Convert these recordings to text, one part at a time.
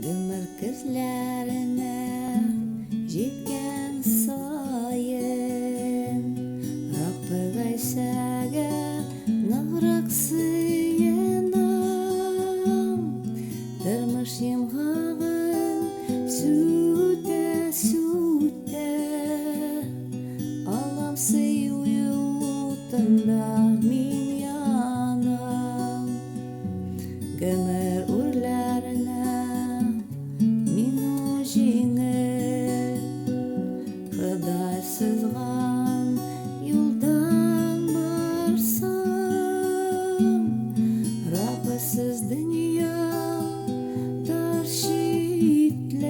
Гомер көзләренә җиткән саен, Раббы Гайсәгә ныграк сыенам. Тормыш йомгагын сүтә-сүтә, Аллам сөю утында мин янам. Гомер үрләренә мин җиңел, Ходай сызган юлдан барсам, Раббысыз дөнья тар читлек.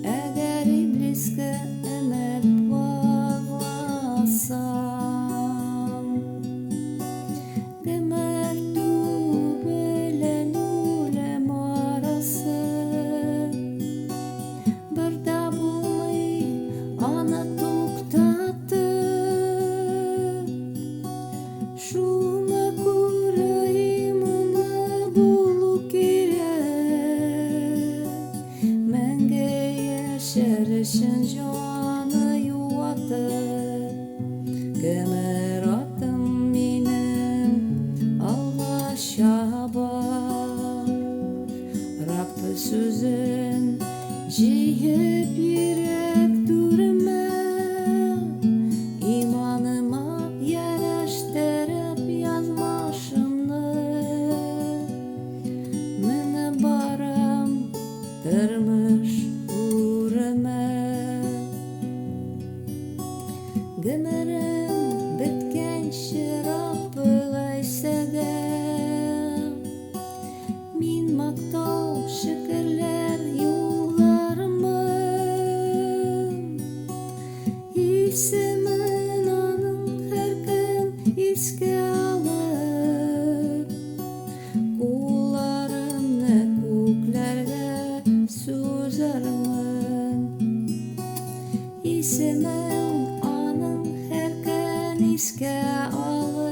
Әгәр иблискә өмет багласам, Гомер белән үлем арасы, Бер дә булмый аны туктатып. Шуңа күрә иманлы булу кирәк, Мәңге яшәр өчен җаны юатып. Гомер атым минем алга чаба, Раббы сүзен җыеп йөрәк түремә, Иманыма ярәштереп язмышымны. Менеп барам тормыш үремә. Гомерем беткәнче Раббы Гайсәгә Мин мактау, шөкерләр юллармын. Исемен аның һәркөн искә алып, Кулларымны күкләргә сузармын. Исемең аның һәркөн искә алып.